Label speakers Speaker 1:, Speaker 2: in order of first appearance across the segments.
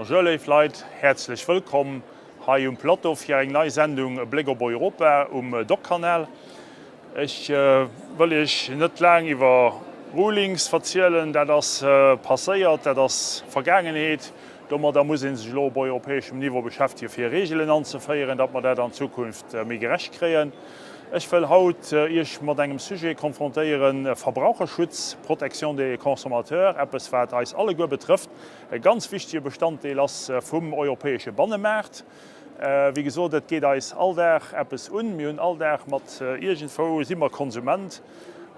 Speaker 1: Bonjour léif Leit, häerzlech wëllkomm hei um Plateau fir eng nei Sendung E Bléck op Europa um Doc-Kanal. Ech wëll Iech net laang iwwer Rulings verzielen, dat ass passéiert, dat ass Vergaangenheet. Domadder muss ee sech elo op europäeschem Niveau beschäftege fir Reegelen anzeféieren, datt mer dat an Zukunft méi gerecht kréien. Ech wëll haut Iech mat engem Sujet konfrontéieren, Verbraucherschutz, Protection des consommateurs, eppes wat eis alleguer betrëfft, e ganz wichtige Bestanddeel ass vum europäesche Bannemaart. Wéi gesot, et geet eis all Dag eppes un. Mir hunn all Dag mat iergendwou si mer Konsument.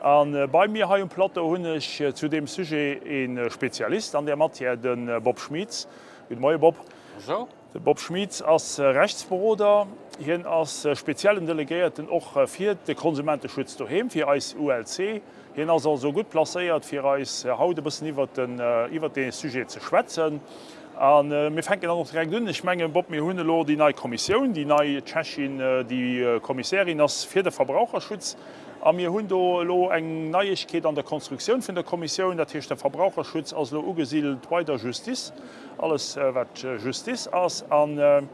Speaker 1: A bei mir hei um Plateau hunn ech zu deem Sujet e Spezialist an där Matière, de Bob Schmieds. Gudde Moie Bob.
Speaker 2: Bonjour.
Speaker 1: De Bob Schmieds ass Rechtsberoder. Hien ass speziellen Delegéierten och fir de Konsumenteschutz doheem, fir eis ULC. Hien ass also gutt placéiert, fir eis haut e bëssen iwwert dee Sujet ze schwätzen. A mir fänken dann och direkt un. Ech mengen, Bob, mir hunn elo déi nei Kommissioun, déi nei Tschechin, déi Kommissärin ass fir de Verbraucherschutz. A mir hunn do elo eng Neiegkeet an der Konstruktioun vun der Kommissioun, dat heescht, de Verbraucherschutz ass elo ugesidelt bei der Justice, alles wat Justice ass. An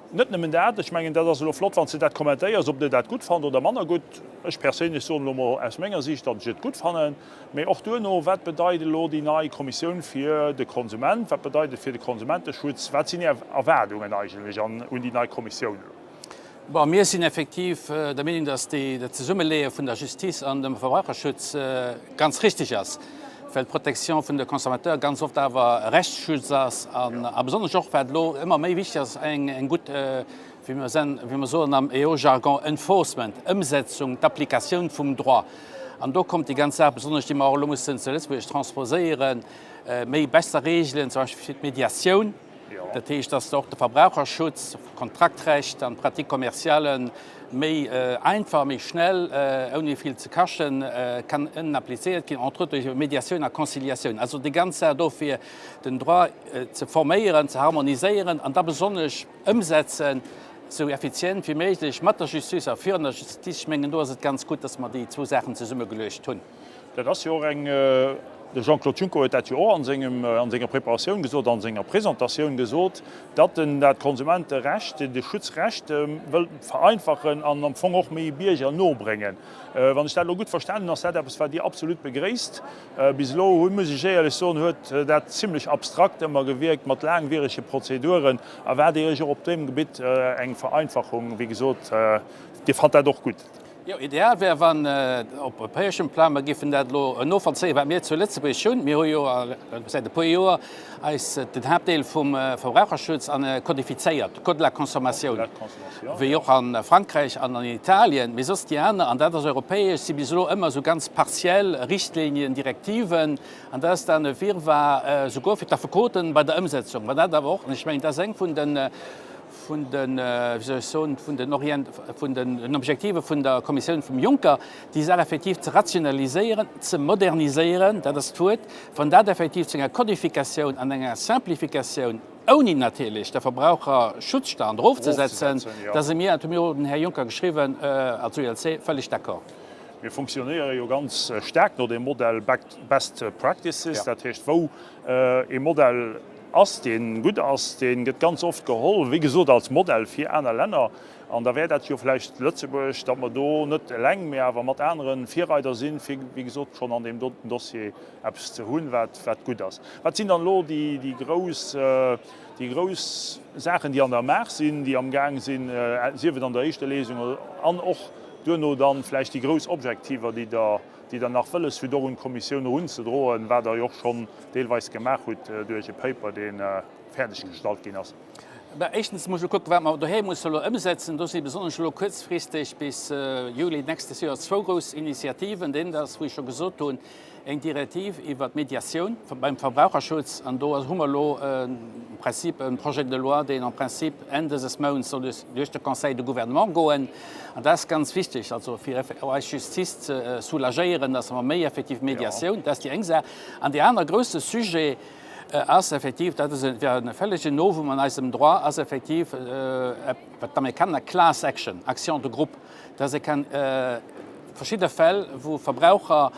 Speaker 1: net nëmmen dat, ech mengen, dat ass elo flott, wann s de dat kommentéiers, ob Der dat gutt fannt oder manner gutt. Ech perséinlech soen elo mol aus menger Siicht, datt ech et gutt fannen. Mee och duerno, wat bedeit elo déi nei Kommissioun fir de Konsument, wat bedeit et fir de Konsumenteschutz, wat sinn Är Erwaardungen eigentlech un déi nei Kommissioun elo?
Speaker 2: Bon, mir sinn effektiv der Meenung, dass déi, dat Zesummeleeë vun der Justiz an dem Verbraucherschutz ganz richtig ass, well d'Protection vun de Consommateurs ganz oft awer Rechtsschutz ass an a besonnesch och, wat elo ëmmer méi wichtig ass, eng, eng gutt, wéi mer sen, wéi mer soen am EU-Jargon, Enforcement, Ëmsetzung, d'Applikatioun vum Droit. An do kommt déi ganz Saach, besonnesch déi mer och elo mussen zu Lëtzebuerg transposéieren, méi besser Regeln, zum Beispill fir d'Mediatioun. Dat heescht, dass och de Verbraucherschutz, Kontraktrecht an d'Pratique commerciale méi einfach, méi schnell, ouni vill ze kaschten, kann applizéiert ginn, entre autres duerch Mediatioun a Conciliatioun. Also déi ganz Saach do fir den Droit ze forméieren, ze harmoniséieren an da besonnesch ëmsetzen, esou effizient wéi méiglech mat der Justice a virun der Justice. Ech mengen, do ass et ganz gutt, dass mer déi zwou Saachen zesummegeluecht hunn.
Speaker 1: Dat ass jo och eng, de Jean-Claude Juncker huet dat jo och an sengem, an senger Preparatioun gesot, an senger Presentatioun gesot, datt en dat Konsumenterecht, de Schutzrecht wëllt vereinfachen an am Fong och méi Bierger no bréngen. Wann ech dat elo gutt verstanen hunn, ass dat eppes, wat Dir absolut begréisst. Bis elo hu, muss ech éierlech soen, huet dat zimlech abstrakt ëmmer gewierkt, mat laangwierege Prozeduren. Erwaart Dir Iech och op deem Gebitt eng Vereinfachung? Wéi gesot, Dir fannt dat och gutt?
Speaker 2: Jo, ideal wär, wann op europäeschem Plang mer géifen dat elo novollzéien, wat mir zu Lëtzebuerg hunn. Mir hu jo säit e puer Joer eis den Haaptdeel vum Verbraucherschutz an kodifizéiert, de Code de la consommation, wéi och a Frankräich an an Italien. Mee soss déi aner, an dat ass europäesch, si bis elo ëmmer esou ganz partiell Richtlinien, Direktiven, an dat ass dann e Wirrwarr, souguer fir d'Affekoten bei der Ëmsetzung. Mä dat awer och, an ech mengen, dat ass eng vun de vun den, wéi soll ech soen, vun den Orient, vun den Objektive vun der Kommissioun vum Juncker, déi Saach effektiv ze rationaliséieren, ze moderniséieren, dat ass d'Wuert, wann dat effektiv zu enger Kodifikatioun an enger Simplifikatioun, ouni natierlech de Verbraucherschutzstand erofzesetzen, da si mir, dat hu mir och dem Här Juncker geschriwwen, als ULC völlig d'accord.
Speaker 1: Mir funktionéiere jo ganz staark no dem Modell Best Practices, dat heescht, wou ee Modell ass, dee gutt ass, dee gëtt ganz oft geholl, wéi gesot, als Modell fir aner Länner. An da wär dat jo vläicht Lëtzebuerg, datt mer do net eleng, mee awer mat anere Virreider sinn, fir, wéi gesot, schonn an deem doten Dossier eppes ze hunn, wat, wat gutt ass. Wat sinn dann elo déi, déi grouss, déi grouss Saachen, déi an der Maach sinn, déi amgaang sinn, sief et an der éischter Lesung an och duerno dann vläicht déi grouss Objektiver, déi Der, déi Der nach wëlles hutt, och un d'Kommissioun erunzedroen, wat Der jo och schonn deelweis gemaach hutt duerch e Paper, dee fäerdeg gestallt ginn ass.
Speaker 2: Ben, éischtens muss ech kucken, wat mer doheem musse elo ëmsetzen. Do si besonnesch elo kuerzfristeg bis Juli nächstes Joer zwou grouss Initiativen. Déi eent ass, wou ech scho gesot hunn, eng Direktiv iwwert d'Mediatioun beim Verbraucherschutz. An do hu mer elo am Prinzip e Projet de loi, deen am Prinzip Enn dëses Mounts soll duerch de Conseil de Gouvernement goen. An dat ass ganz wichteg, also fir eis Justiz ze soulagéieren, dass mer méi effektiv Mediatioun, dat ass déi eng Saach. An dee aner grousse Sujet ass effektiv, dat ass e wär e vëllegen Novum an eisem Droit, ass effektiv, wat d'Amerikaner Class Action, Action de groupe, dass ee kann verschidde Fäll, wou Verbraucher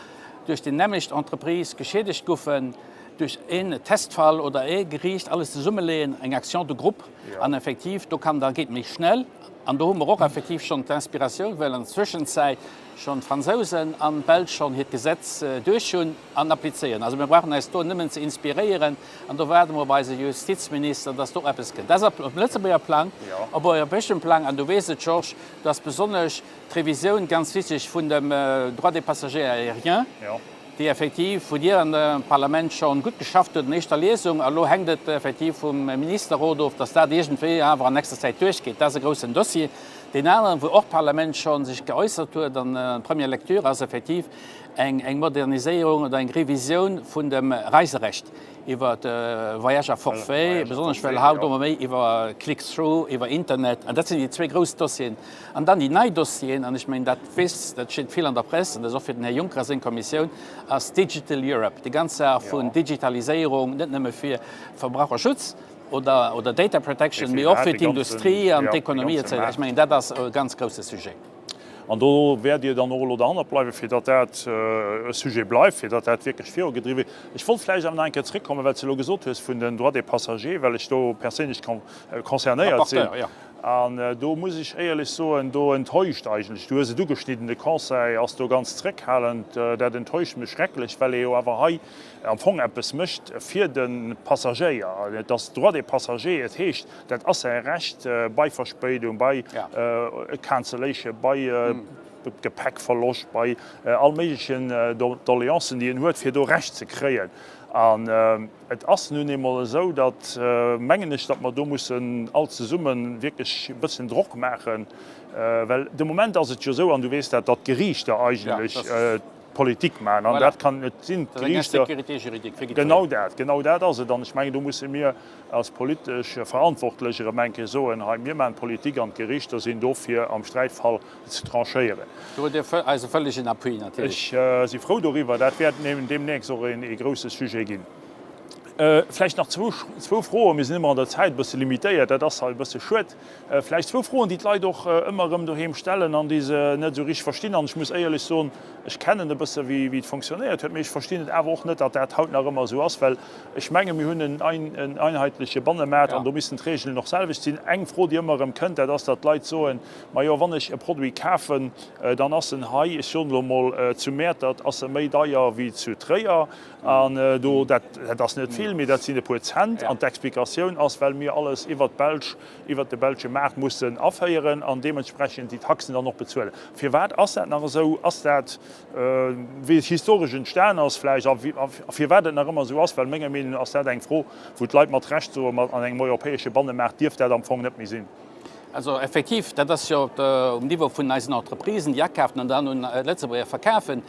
Speaker 2: duerch déi nämmlecht Entreprise geschiedegt goufen. Duerch een Testfall oder ee Geriicht alles zesummeleeën, eng Action de groupe, an effektiv do kann, da geet méi schnell. An do hu mer och effektiv schonn d'Inspiratioun, well an der Zwëschenzäit schonn d'Fransousen an d'Belsch schonn hiert Gesetz duerch hunn an applizéieren. Also mir brauchen eis do nëmmen ze inspiréieren an do waarde mer op eise Justizminister, dass do eppes kënnt. Dat ass op Lëtzebuerger Plang. Op europäeschem Plang, an du weess et, Georges, do ass besonnesch d'Revisioun ganz wichteg vun dem Droit des passagers aériens. Déi effektiv, wou Dir an dem Parlament schonn gutt geschafft hutt an éischter Liesung, a lo hänkt et effektiv vum Ministerrot of, dass dat iergendwéi awer an nächster Zäit duerchgeet. Dat ass e groussen Dossier. Deen aneren, wou och d'Parlament schonn sech geäussert huet an Première lecture, ass effektiv eng Moderniséierung oder eng Revisioun vun dem Reiserecht iwwer Voyage à forfait, besonnesch well haut ëmmer méi iwwer Click-through, iwwer Internet, an dat sinn déi zwee grouss Dossieren. An dann déi nei Dossieren, an ech mengen, dat weess, dat steet vill an der Press, an dat ass och fir den Här Juncker a seng Kommissioun, ass Digital Europe, déi ganz Saach vun Digitaliséierung, net nëmme fir Verbraucherschutz oder, oder Data Protection, mee och fir d'Industrie an d'Ekonomie et cetera. Ech mengen, dat ass e ganz grousse Sujet.
Speaker 1: An do wäert Dir dann och elo derhannert bleiwen, fir datt dat e Sujet bleift, fir datt dat wierklech virugedriwwen gëtt. Ech wollt vläicht awer nach eng Kéier zréckkommen, well s de elo gesot hues vun den Droits des passagers, well ech do perséinlech concernéiert sinn. An do muss ech éierlech soen, do enttäuscht eigentlech, du hues et ugeschnidden, de Conseil ass do ganz zréckhalend, dat enttäuscht mech schrecklech, well ee jo awer hei am Fong eppes mécht fir de Passagéier. Et ass Droit des passagers, et heescht, dat ass säi Recht bei Verspéidung, bei Cancellation, bei Gepäckverloscht, bei all méiglechen Doleancen, déi en huet, fir do Recht ze kréien. An Et ass nun eemol esou, datt, mengen ech, datt mer do mussen all zesumme wierklech e bëssen Drock maachen, well de Moment ass et jo esou, an du weess dat, datt d'Geriichter eigentlech d'Politik maachen. An dat kann et net sinn. D'Geriichter, genau dat, genau dat ass et. An ech mengen, do musse mir als politesch Verantwortlech erëm eng Kéier soen, hei, mir maachen d'Politik an d'Geriichter sinn do fir am Sträitfall ze tranchéieren.
Speaker 2: Do hutt Dir eise vëllegen Appui natierlech.
Speaker 1: Ech si frou doriwwer. Dat wäert deemnächst och ee grouse Sujet ginn. Vläicht nach zwou Froen. Mir sinn ëmmer an der Zäit e bësse limitéiert, dat ass hei e bësse schued. Vläicht zwou Froen, déi d'Leit och ëmmer erëm doheem stellen an déi se net esou richteg verstinn. An ech muss éierlech soen, ech kennen e bësse wéi et fonctionnéiert huet, mee ech verstinn et awer och net, datt dat haut nach ëmmer esou ass, well ech menge mir hunn en einheitleche Bannemaart an do missten d'Reegelen och selwecht sinn. Eng Fro, déi ëmmer erëm kënnt, dat ass, datt d'Leit soen, Majo, wann ech e Produit kafen, dann ass en hei, ech soen elo mol zu Mäertert, ass e méi deier wéi zu Tréier. An do, dat ass net vill, mee dat sinn e puer Cent. An d'Explikatioun ass, well mir alles iwwert d'Belsch, iwwert de belsche Maart mussen aféieren an deementsprechend déi Taxen dann och bezuelen. Firwat ass dat nach esou? Ass dat, wéi et historesch entstan ass vläicht a firwat et nach ëmmer esou ass? Well menger Meenung no ass dat eng Fro, wou d'Leit mat Recht soen, ma an engem europäesche Bannemaart dierf dat am Fong net méi sinn.
Speaker 2: Also effektiv, dat ass jo um Niveau vun eisen Entreprisen, déi akafen an dann un Lëtzebuerger verkafen.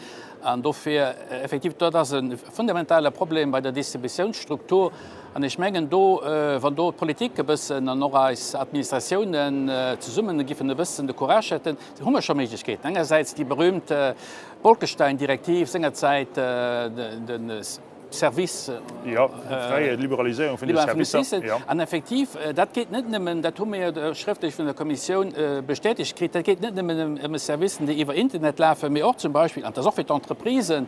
Speaker 2: An dofir effektiv, dat ass e fundamentale Problem bei der Distributiounsstruktur. An ech mengen do, wann do d'Politik e bëssen an och eis Administratiounen zesummen giffen e bëssen de Courage hätten, hu mer scho Méiglechkeeten. Engersäits déi berühmt Bolkestein-Direktiv sengerzäit, de Service.
Speaker 1: Jo, fräi Liberaliséierung vun de Servicer. Jo.
Speaker 2: An effektiv, dat geet net nëmmen, dat hu mir schrëftlech vun der Kommissioun bestätegt kritt, dat geet net nëmmen ëm Servicen, déi iwwer Internet lafen, mee och zum Beispill, an dat ass och fir d'Entreprisen,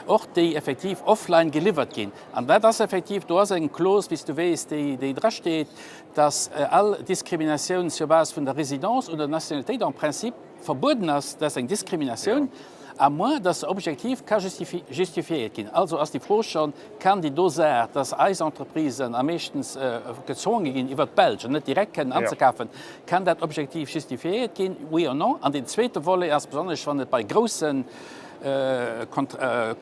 Speaker 2: och déi effektiv offline geliwwert ginn. An dat ass effektiv, do ass eng Clause, wéi s du weess, déi, déi drasteet, dass all Diskriminatioun sur base vun der Résidence oder der Nationalitéit en principe verbueden ass, dat ass eng Diskriminatioun, à moins dass se objektiv ka justifiéiert ginn. Also ass déi Fro schonn, Kann déi do Saach, dass eis Entreprisen a meeschtens gezwonge ginn, iwwert d'Belsch an net direkt kënnen anzekafen, kann dat objektiv justifiéiert ginn, oui or non? An deen zweete Volet ass, besonnesch wann et bei groussen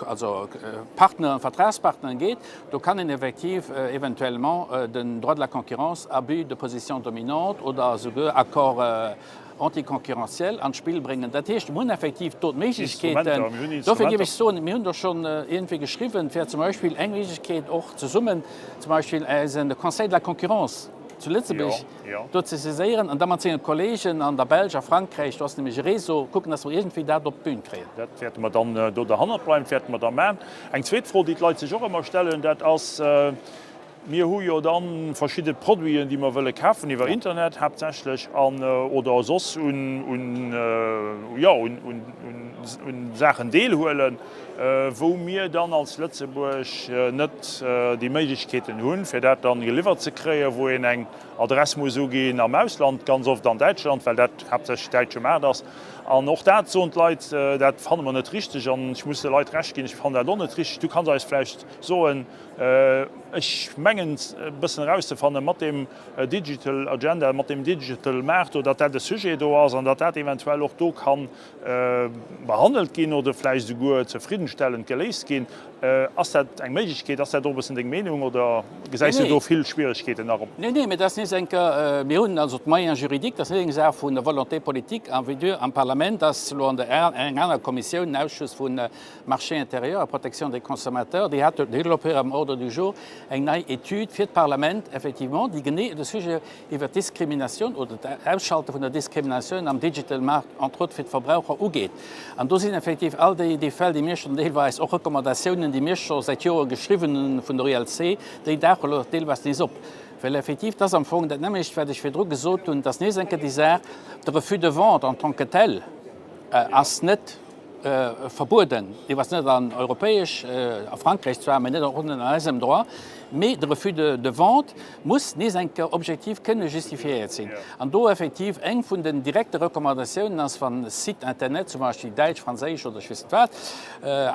Speaker 2: also Partneren, Vertragspartneren geet, do kann een effektiv eventuellement den Droit de la concurrence, abus de position dominante oder souguer Accord anticoncurrentiel an d'Spill bréngen. Dat heescht, mir hunn effektiv do d'Méiglechkeeten. Dofir géif ech soen, mir hunn do schonn iergendwéi geschriwwen, et wär zum Beispill eng Méiglechkeet och zesummen zum Beispill eisen Conseil de la concurrence zu Lëtzebuerg do ze saiséieren an da mat senge Kollegen an der Belsch a Frankräich, do ass nämlech e Réseau, kucken, dass mer iergendwéi dat op d'Bün kréien.
Speaker 1: Dat wäerte mer dann do derhannert bleiwen, dat wäerte mer da maachen. Eng zweet Fro, déi d'Leit sech och ëmmer stellen, dat ass, Mir hu jo da verschidde Produiten, déi mer wëlle kafen iwwer Internet haaptsächlech an oder soss un, un, jo, un, un, un. un Saachen deelhuelen, wou mir dann als Lëtzebuerg net déi Méiglechkeeten hunn, fir dat dann geliwwert ze kréien, wou een eng Adress muss uginn am Ausland, ganz oft an Däitschland, well dat haaptsächlech däitsche Maart ass. An och dat soen d'Leit, dat fanne mer net richteg. An ech muss de Leit Recht ginn, ech fannen dat och net richteg. Du kanns eis vläicht soen, ech mengen e bëssen erauszefannen, mat deem Digital Agenda, mat deem Digital Maart do, datt dat e Sujet do ass an datt dat eventuell och do ka behandelt ginn oder vläicht esouguer zefriddenstellend geléist ginn. Ass dat eng Méiglechkeet? Ass dat och e bëssen deng Meenung oder gesäis du do vill Schwieregkeeten nach op?
Speaker 2: Neen, neen, mä dat ass nees eng Kéier, mir hunn also d'Moyens juridiques, dat ass net eng Saach vun der Volonté politique en vigueur am Parlament, ass elo an der eng aner Kommissioun, den Ausschuss vu Marché intérieur a Protection des consommateurs, déi hat déi huet elo op hirem Ordre du jour eng nei Etüd fir d'Parlament effectivement, déi genee de Sujet iwwert d'Diskriminatioun oder d'Ausschalte vun der Diskriminatioun am Digital Markt, entre autres fir d'Verbraucher, ugeet. An do sinn effektiv all déi déi Fäll, déi mir schonn deelweis, och Recommandatiounen, déi mir scho säit Jore geschriwwen hunn vun der ULC, déi dauche elo deelweis nees op. Well effektiv, dat ass am Fong dat nämmlecht, wat ech virdru gesot hunn, dass nees eng Kéier déi Saach, de Refus de vente en tant que tel ass net verbueden, deelweis net an europäesch, a Frankräich zwar, mä net och net an eisem Droit, mee de Refus de vente muss nees eng Kéier objektiv kënne justifiéiert sinn. An do effektiv eng vun den direkte Recommandatiounen ass, wann e Site internet, zum Beispill däitsch, franséisch oder ech weess net wat,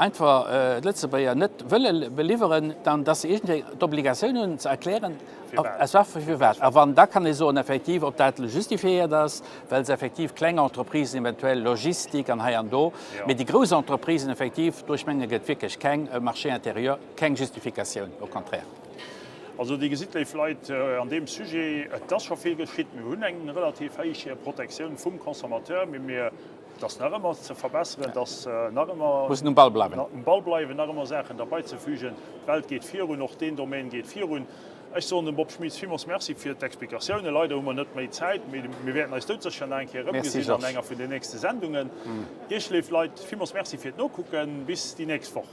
Speaker 2: einfach d'Lëtzebuerger net wëlle beliwweren, dann dass se iergendwéi d'Obligatioun hunn ze erklären, firwat. A wann, da kann ee soen effektiv, ob dat justifiéiert ass, well se effektiv kleng Entreprisen eventuell Logistik an hei an do, mee déi grouss Entreprisen effektiv, do ech menge gëtt wierklech keng Marché intérieur, keng Justifikatioun, au contraire.
Speaker 1: Also Dir gesitt, léif Leit, an deem Sujet, et ass scho vill geschitt. Mir hunn eng relativ héich Protektioun vum Consommateur, mee mir, et ass nach ëmmer ze verbesseren, et ass nach ëmmer.
Speaker 2: Mussen um Ball bleiwen.
Speaker 1: Um Ball bleiwen, nach ëmmer Saachen derbaizefügen. D'Welt geet virun, och deen Domaine geet virun. Ech soen dem Bob Schmitz villmools Merci fir d'Explikatiounen. Leider hu mer net méi Zäit, mee mir wäerten eis doudsécher nach eng Kéier erëmgesinn an enger vun den nächste Sendungen. Iech, léif Leit, villmools Merci fir d'Nokucken. Bis déi nächst Woch.